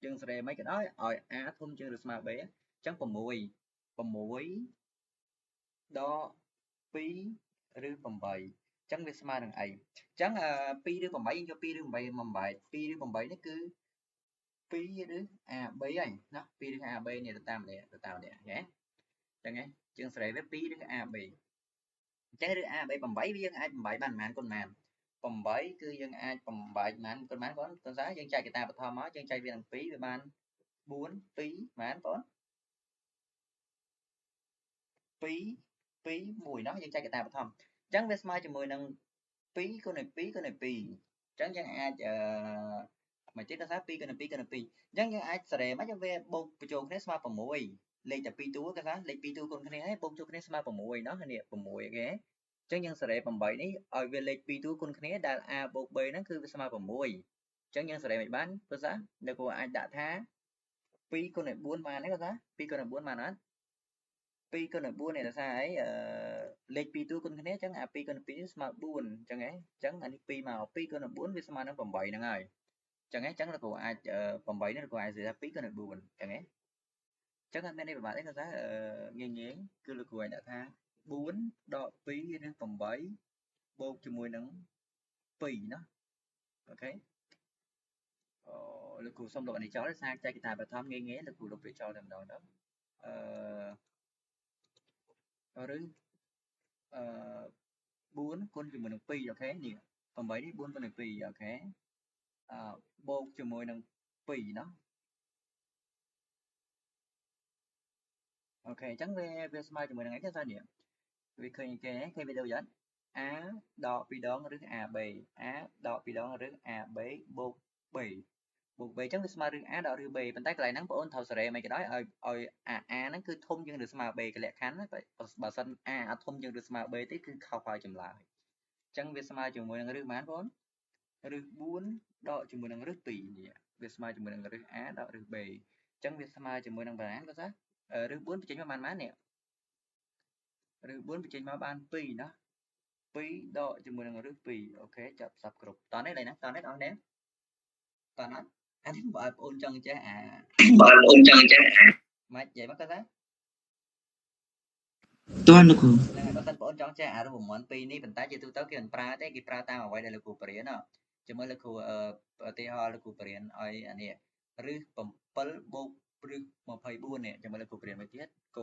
យើងសេរីមិនក៏ដោយឲ្យ a ធំជាងឬស្មើ b អញ្ចឹង6 6ដក2ឬ8អញ្ចឹងវាស្មើនឹងអីអញ្ចឹង2ឬ8យើងយក2ឬ8មកបំបែក2ឬ8នេះគឺ2ឬ AB ហើយណា2ឬ AB នេះទៅតាមនេះទៅតាមនេះអូខេអញ្ចឹងហ៎ជាងសេរីវា2ឬ AB អញ្ចឹងឬ AB 8វាយើងអាចបំបែកបានប៉ុន្មានគុណប៉ុន្មាន8គឺយើងអាចបំបែកប៉ុន្មានគុណប៉ុន្មានបងគុណសាយើងចែកកតាបឋមមកយើងចែកវានឹង2វាបាន4 2ប៉ុន្មានបង2 2 1ណោះយើងចែកកតាបឋមអញ្ចឹងវាស្មើជាមួយនឹង2គុណនឹង2គុណនឹង2អញ្ចឹងយើងអាចអឺមកទៀតថា2គុណនឹង2គុណនឹង2អញ្ចឹងយើងអាចសេរីមកវាបូកបញ្ចូលគ្នាស្មើ6លេខតែ2តួគេថាលេខ2តួគុណគ្នាហើយបូកចូលគ្នាស្មើ6ណោះនេះ6អូខេអញ្ចឹងយើងសេរី8នេះឲ្យវាលេខ2តួគុណគ្នាដែល a បូក b ហ្នឹងគឺវាស្មើ6អញ្ចឹងយើងសេរីមិនបានព្រោះថានៅគួរអាចដាក់ថា2គុណនឹង4បានទេគាត់ថា2គុណនឹង4បានអត់2គុណនឹង4នេះដោយសារអីលេខ2តួគុណគ្នាអញ្ចឹងអា2គុណនឹង2ស្មើ4អញ្ចឹងហ៎អញ្ចឹងអានេះ2មក2គុណនឹង4វាស្មើនឹង8ហ្នឹងហើយអញ្ចឹងហ៎អញ្ចឹងលោកគ្រូអាច8នេះលោកគ្រូអាចនិយាយថា2គុណនឹង4អញ្ចឹងហ៎អញ្ចឹងអត់មានអីពិបាកទេគាត់ថាងាយងាយគឺលោកគ្រូអាចដាក់ថា4ដក2ឬ8បូកជាមួយនឹង2ណាអូខេអូលោកគ្រូសុំលុបអានេះចោលសារចែកកតាបឋមងាយងាយលោកគ្រូលុបវាចោលតែម្ដងទៅអឺឬអឺ4គុណជាមួយនឹង2អូខេនេះ8នេះ4គុណនឹង2អូខេអឺបូកជាមួយនឹង2ណោះអូខេអញ្ចឹងវាស្មើជាមួយនឹងអីគេថានេះវាឃើញគេឃើញវីដេអូយ៉ាង a ដក2ដងឬ ab a ដក2ដងឬ ab បូក b បូក b អញ្ចឹងវាស្មើឬ a ដកឬ b ប៉ុន្តែកន្លែងហ្នឹងបងអូនត្រូវសេរីមិនក៏ដោយឲ្យអា a ហ្នឹងគឺធំជាងឬស្មើ b កលក្ខខណ្ឌបើសិន a អត់ធំជាងឬស្មើ b ទេគឺខុសហើយចម្លើយអញ្ចឹងវាស្មើជាមួយនឹងឬប៉ុន្មានបងឬ4ដកជាមួយនឹងឬ2នេះវាស្មើជាមួយនឹងឬ a ដកឬ b អញ្ចឹងវាស្មើជាមួយនឹងប៉ុន្មានគាត់ថាឬ4បញ្ចេញមកបានប៉ុន្មាននេះឬ4បញ្ចេញមកបាន2ណា2ដកជាមួយនឹងឬ2អូខេចាប់សັບគ្រប់តោះនេះឡើយណាតោះនេះបងប្អូនតោះណាអានេះបើបងអូនចង់ចេះអាបើបងអូនចង់ចេះអាម៉េចនិយាយមកគាត់ថាតោះលោកគ្រូហ្នឹងហើយបើសិនបងអូនចង់ចេះអារូបមន្ត2នេះប៉ុន្តែជាទូទៅគេមិនប្រើទេគេប្រើតាមអ្វីដែលលោកគ្រូបរៀនជាមួយលោកគ្រូឧទាហរណ៍លោកគ្រូបរៀនឲ្យអានេះឬ7បូកឬ24នេះជាមួយលោកគ្រូបរៀនមួយទៀតក